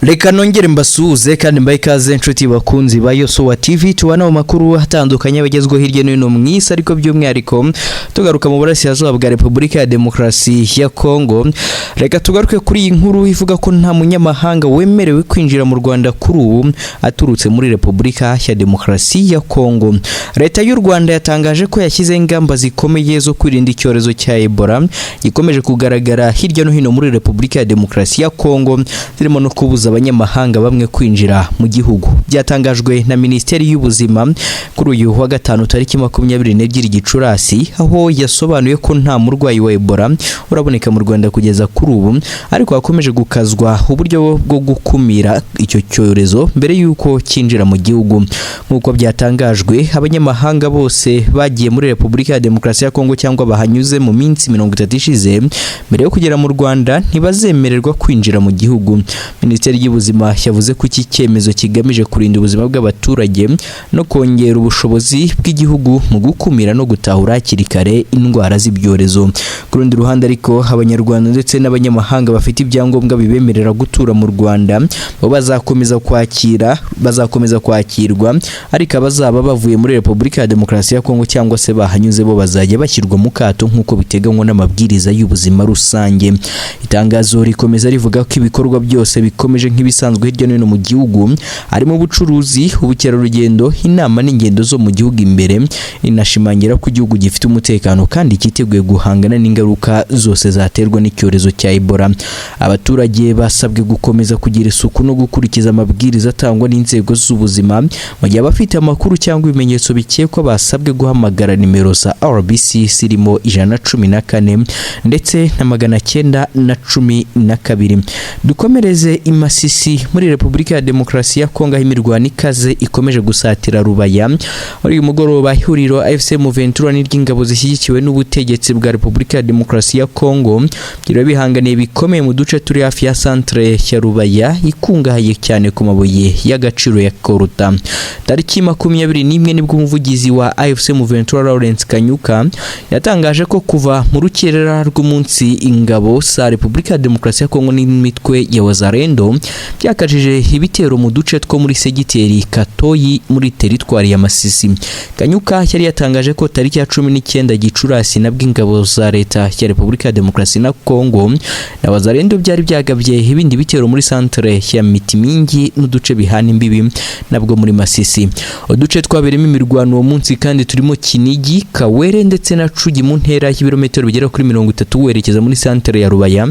Reka nongere mbasuhuze kandi mbahe ikaze, inshuti bakunzi ba Yosuwa TV. Tubana mu makuru atandukanye abagezweho hirya no hino mu isi, ariko by'umwihariko tugaruka mu burasirazuba bwa Repubulika ya Demokarasi ya Kongo. Reka tugaruke kuri iyi nkuru ivuga ko nta munyamahanga wemerewe kwinjira mu Rwanda kuri ubu aturutse muri Repubulika ya Demokarasi ya Kongo. Leta y'u Rwanda yatangaje ko yashyizeho ingamba zikomeye zo kwirinda icyorezo cya Ebola gikomeje kugaragara hirya no hino muri Repubulika ya Demokarasi ya Kongo, zirimo no kubuza abanyamahanga bamwe kwinjira mu gihugu. Byatangajwe na Minisiteri y'Ubuzima kuri uyu wa gatanu tariki 22 Gicurasi, aho yasobanuye ko nta murwayi wa Ebola uraboneka mu Rwanda kugeza kuri ubu, ariko hakomeje gukazwa uburyo bwo gukumira icyo cyorezo mbere y'uko cyinjira mu gihugu. Nk'uko byatangajwe, abanyamahanga bose bagiye muri Repubulika ya Demokarasi ya Kongo cyangwa bahanyuze mu minsi 30 ishize mbere yo kugera mu Rwanda ntibazemererwa kwinjira mu gihugu. Minisiteri y'Ubuzima yavuze ko iki cyemezo kigamije kurinda ubuzima bw'abaturage no kongera ubushobozi bw'igihugu mu gukumira no gutahura hakiri kare indwara z'ibyorezo. Ku rundi ruhande ariko, Abanyarwanda ndetse n'abanyamahanga bafite ibyangombwa bibemerera gutura mu Rwanda bo bazakomeza kwakirwa, ariko abazaba bavuye muri Repubulika ya Demokarasi ya Kongo cyangwa se bahanyuze bo bazajya bashyirwa mu kato nk'uko biteganywa n'amabwiriza y'ubuzima rusange. Itangazo rikomeza rivuga ko ibikorwa byose bikomeje nk'ibisanzwe hirya no hino mu gihugu, harimo ubucuruzi, ubukerarugendo, inama n'ingendo zo mu gihugu imbere. Inashimangira ko igihugu gifite umutekano kandi cyiteguye guhangana n'ingaruka zose zaterwa n'icyorezo cya Ebola. Abaturage basabwe gukomeza kugira isuku no gukurikiza amabwiriza atangwa n'inzego z'ubuzima, mu gihe abafite amakuru cyangwa ibimenyetso bikekwa basabwe guhamagara nimero za RBC zirimo 114 ndetse na 912. Dukomereze i Masisi muri Repubulika ya Demokarasi ya Kongo, aho imirwano ikaze ikomeje gusatira Rubaya. Muri uyu mugoroba, ihuriro AFC M23 n'iry'ingabo zishyigikiwe n'ubutegetsi bwa Repubulika ya Demokarasi ya Kongo byari bihanganiye bikomeye mu duce turi hafi ya centre ya Rubaya ikungahaye cyane ku mabuye y'agaciro ya Koruta. Tariki 21 nibwo umuvugizi wa AFC M23 Lawrence Kanyuka yatangaje ko kuva mu rukerera rw'umunsi ingabo za Repubulika ya Demokarasi ya Kongo n'imitwe ya Wazalendo byakajije ibitero mu duce two muri segiteri Katoyi muri teritwari ya Masisi. Kanyuka yari yatangaje ko tariki ya 19 Gicurasi nabwo ingabo za leta ya Repubulika ya Demokarasi na Kongo na Wazalendo byari byagabye ibindi bitero muri centre ya Mitimingi n'uduce bihana imbibi nabwo muri Masisi. Uduce twaberemo imirwano uwo munsi kandi turimo Kinigi, Kawere ndetse na Cugi mu ntera y'ibirometero bigera kuri 30 werekeza muri centre ya Rubaya.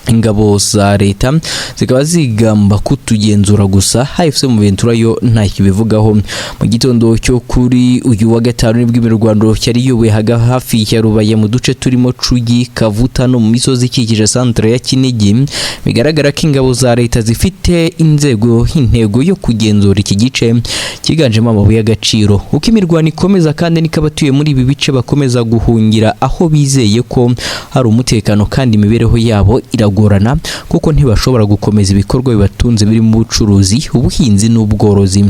Ingabo za leta zikaba zigamba kutugenzura, gusa AFC M23 yo ntacyo bivugaho. Mu gitondo cyo kuri uyu wa gatanu nibwo imirwano yari iyoboye hafi ya Rubaye mu duce turimo Cugi, Kavuta no mu misozi ikikije centre ya Kinigi. Bigaragara ko ingabo za leta zifite inzego intego yo kugenzura iki gice cyiganjemo amabuye y'agaciro. Uko imirwano ikomeza kandi niko abatuye muri ibi bice bakomeza guhungira aho bizeye ko hari umutekano, kandi imibereho yabo iragorana kuko ntibashobora gukomeza ibikorwa bibatunze birimo ubucuruzi, ubuhinzi n'ubworozi.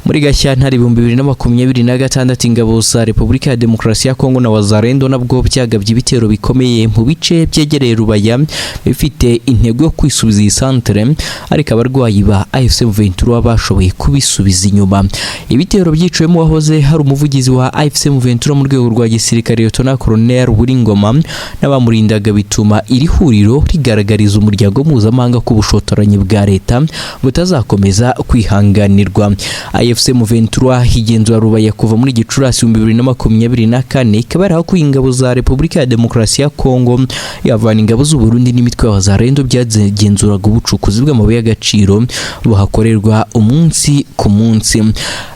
Muri Gashyantare 2026, ingabo za Repubulika ya Demokarasi ya Kongo na Wazalendo nabwo byagabye ibitero bikomeye mu bice byegereye Rubaya bifite intego yo kwisubiza iyi centre, ariko abarwayi ba AFC M23 bashoboye kubisubiza inyuma. Ibitero byiciwemo wahoze hari umuvugizi wa AFC M23 mu rwego rwa gisirikare, Lieutenant Colonel Ngoma, n'abamurindaga, bituma iri huriro rigaragariza umuryango mpuzamahanga ko ubushotoranyi bwa leta butazakomeza kwihanganirwa. AFC M23 igenzura Rubaya kuva muri Gicurasi 2024, ikaba yarahakuye ingabo za Repubulika ya Demokarasi ya Kongo, yavana ingabo z'u Burundi n'imitwe ya Wazalendo byagenzuraga ubucukuzi bw'amabuye y'agaciro buhakorerwa umunsi ku munsi.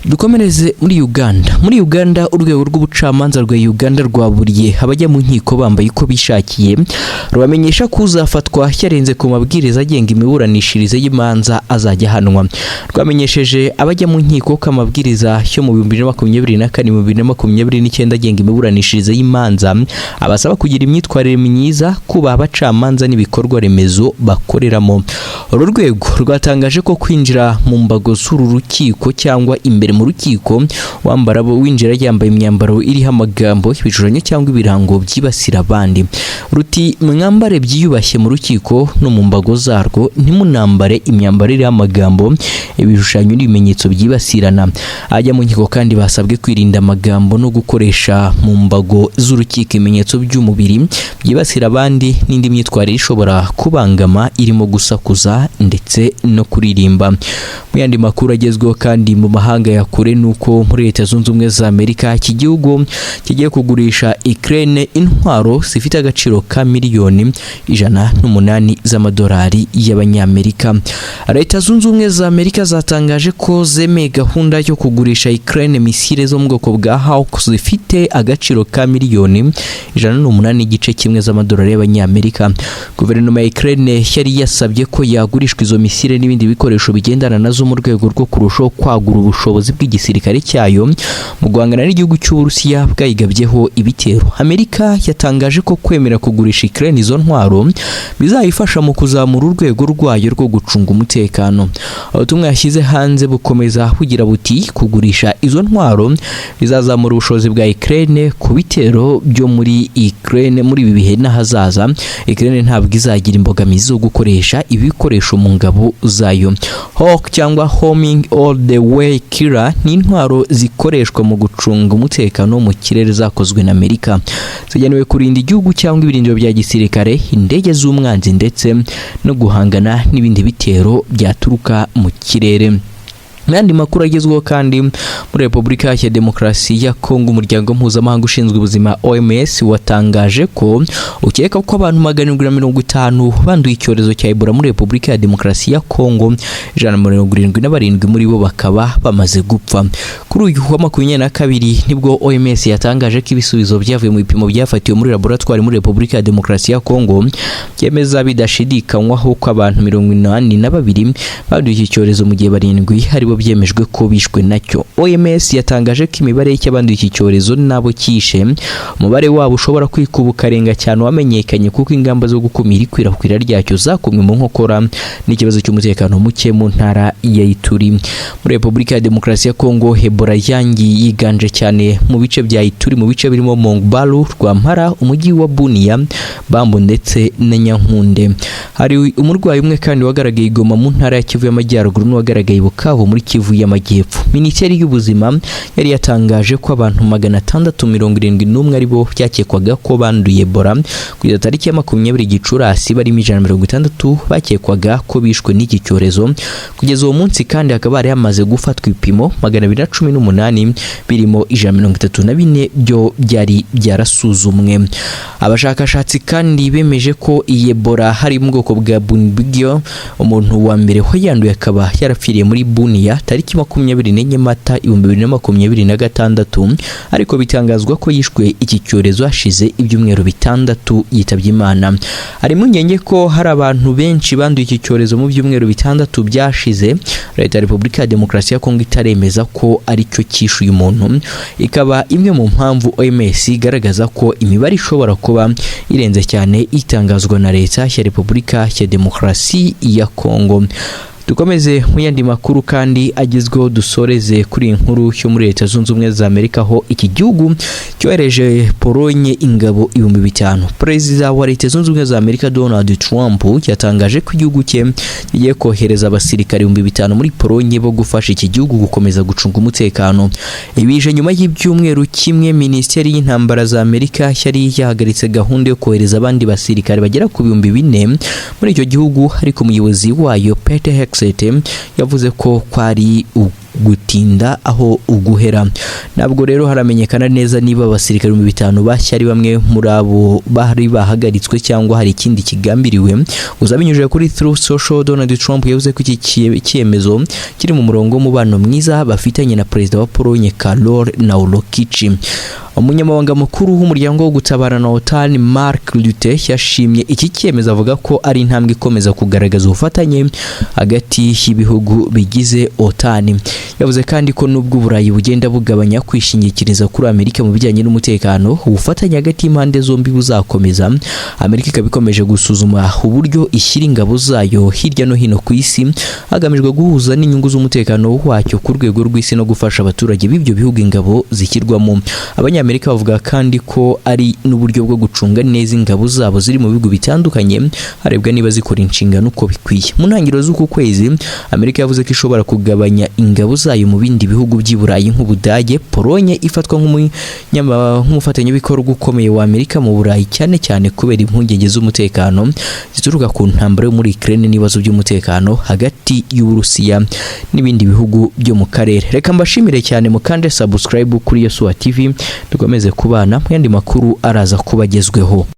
Dukomereze muri Uganda. Muri Uganda, urwego rw'ubucamanza rwa Uganda rwaburiye abajya mu nkiko bambaye uko bishakiye, rubamenyesha ko uzafatwa yarenze ku mabwiriza agenga imiburanishirize y'imanza azajya ahanwa. Rwamenyesheje abajya mu nkiko ko amabwiriza yo mu 2024, 2029 agenga imiburanishirize y'imanza abasaba kugira imyitwarire myiza, kubaha abacamanza n'ibikorwa remezo bakoreramo. Uru rwego rwatangaje ko kwinjira mu mbago z'uru rukiko cyangwa imbere mu rukiko wambara winjira yambaye imyambaro iriho amagambo, ibishushanyo cyangwa ibirango byibasira abandi. Ruti: "Mwambare byiyubashye mu rukiko." rukiko no mu mbago zarwo, ntimunambare imyambaro iriho amagambo, ibishushanyo n'ibimenyetso byibasirana. Ajya mu nkiko kandi basabwe kwirinda amagambo no gukoresha mu mbago z'urukiko ibimenyetso by'umubiri byibasira abandi n'indi myitwarire ishobora kubangama, irimo gusakuza ndetse no kuririmba. Mu yandi makuru agezweho kandi mu mahanga ya kure, ni uko muri Leta Zunze Ubumwe za Amerika, iki gihugu kigiye kugurisha Ukraine intwaro zifite agaciro ka miliyoni 108 z'amadolari y'Abanyamerika. Leta Zunze Ubumwe za Amerika zatangaje ko zemeye gahunda yo kugurisha Ukraine misile zo mu bwoko bwa Hawk zifite agaciro ka miliyoni 108.5 z'amadolari y'Abanyamerika. Guverinoma ya Ukraine yari yasabye ko yagurishwa izo misile n'ibindi bikoresho bigendana nazo mu rwego rwo kurushaho kwagura ubushobozi bw'igisirikare cyayo mu guhangana n'igihugu cy'Uburusiya bwayigabyeho ibitero. Amerika yatangaje ko kwemera kugurisha Ukraine izo ntwaro bizayifasha mu kuzamura urwego rwayo rwo gucunga umutekano. Ubutumwa yashyize hanze bukomeza bugira buti: "Kugurisha izo ntwaro bizazamura ubushobozi bwa Ukraine ku bitero byo muri Ukraine muri ibi bihe n'ahazaza. Ukraine ntabwo izagira imbogamizi zo gukoresha ibikoresho mu ngabo zayo." Hawk cyangwa Homing All the Way Killer ni intwaro zikoreshwa mu gucunga umutekano mu kirere zakozwe na Amerika. Zigenewe kurinda igihugu cyangwa ibirindiro bya gisirikare, indege z'umwanzi ndetse no guhangana n'ibindi bitero byaturuka mu kirere. N'andi makuru agezweho kandi muri Repubulika ya Demokarasi ya Kongo, umuryango mpuzamahanga ushinzwe ubuzima OMS watangaje ko ukeka ko abantu 750 banduye icyorezo cya Ebola muri Repubulika ya Demokarasi ya Kongo, 177 muri bo bakaba bamaze gupfa. Kuri uyu wa 22 nibwo OMS yatangaje ko ibisubizo byavuye mu bipimo byafatiwe muri laboratwari muri Repubulika ya Demokarasi ya Kongo byemeza bidashidikanywaho ko abantu 82 banduye iki cyorezo, mu gihe barindwi aribo byemejwe ko bishwe nacyo. OMS yatangaje ko imibare y'abanduye iki cyorezo n'abo cyishe, umubare wabo ushobora kwikuba ukarenga cyane wamenyekanye, kuko ingamba zo gukumira ikwirakwira ryacyo zakomwe mu nkokora n'ikibazo cy'umutekano muke mu ntara ya Ituri. Muri Repubulika ya Demokarasi ya Kongo, Ebola yangi yiganje cyane mu bice bya Ituri, mu bice birimo Mongbalu, Rwampara, umujyi wa Bunia, Bambu ndetse na Nyankunde. Hari umurwayi umwe kandi wagaragaye i Goma mu ntara ya Kivu y'Amajyaruguru n'uwagaragaye i Bukavu muri Kivu y'Amajyepfo. Minisiteri y'Ubuzima yari yatangaje ko abantu 671 aribo byakekwaga ko banduye Ebola kugeza tariki ya 20 Gicurasi, barimo 160 bakekwaga ko bishwe n'iki cyorezo. Kugeza uwo munsi kandi hakaba hari hamaze gufatwa ibipimo 218, birimo 134 byo byari byarasuzumwe. Abashakashatsi kandi bemeje ko iyi Ebola hari mu bwoko bwa Bundibugyo. Umuntu wa mbere wayanduye akaba yarapfiriye muri Bunia tariki 24 Mata 2026, ariko bitangazwa ko yishwe iki cyorezo hashize ibyumweru 6 yitabye Imana. Hari impungenge ko hari abantu benshi banduye iki cyorezo mu byumweru 6 byashize, Leta ya Repubulika ya Demokarasi ya Kongo itaremeza ko aricyo cyishe uyu muntu, ikaba imwe mu mpamvu OMS igaragaza ko imibare ishobora kuba irenze cyane itangazwa na Leta ya Repubulika ya Demokarasi ya Kongo. Dukomeze mu yandi makuru kandi agezweho, dusoreze kuri iyi nkuru yo muri Leta Zunze Ubumwe za Amerika, aho iki gihugu cyohereje Polonye ingabo 5000. Perezida wa Leta Zunze Ubumwe za Amerika Donald Trump yatangaje ko igihugu cye kigiye kohereza abasirikare 5000 muri Polonye bo gufasha iki gihugu gukomeza gucunga umutekano. Ibije nyuma y'ibyumweru kimwe Minisiteri y'Intambara za Amerika yari yahagaritse gahunda yo kohereza abandi basirikare bagera ku 4000 muri icyo gihugu, ariko umuyobozi wayo Pete Hegseth yavuze ko kwari gutinda aho uguhera. Ntabwo rero haramenyekana neza niba abasirikare 5000 bashya ari bamwe muri abo bari bahagaritswe cyangwa hari ikindi kigambiriwe. Gusa binyujije kuri Truth Social, Donald Trump yavuze ko iki cyemezo kiri mu murongo w'umubano mwiza bafitanye na Perezida wa Polonye Karol Nawrocki. Umunyamabanga mukuru w'umuryango wo gutabarana OTAN Mark Rutte yashimye iki cyemezo, avuga ko ari intambwe ikomeza kugaragaza ubufatanye hagati y'ibihugu bigize OTAN. Yavuze kandi ko nubwo Uburayi bugenda bugabanya kwishingikiriza kuri Amerika mu bijyanye n'umutekano, ubufatanye hagati y'impande zombi buzakomeza. Amerika ikaba ikomeje gusuzuma uburyo ishyira ingabo zayo hirya no hino ku isi, hagamijwe guhuza n'inyungu z'umutekano wacyo ku rwego rw'isi no gufasha abaturage b'ibyo bihugu ingabo zishyirwamo. Abanyamerika bavuga kandi ko ari n'uburyo bwo gucunga neza ingabo zabo ziri mu bihugu bitandukanye, harebwa niba zikora inshingano uko bikwiye. Mu ntangiriro z'uku kwezi, Amerika yavuze ko ishobora kugabanya ingabo zayo mu bindi bihugu by'i Burayi nk'Ubudage, Polonye ifatwa nk'umufatanyabikorwa ukomeye wa Amerika mu Burayi, cyane cyane kubera impungenge z'umutekano zituruka ku ntambara yo muri Ukraine n'ibibazo by'umutekano hagati y'Uburusiya n'ibindi bihugu byo mu karere. Reka mbashimire cyane, mukande subscribe kuri Yosuwa TV, dukomeze kubana mu yandi makuru araza kubagezweho.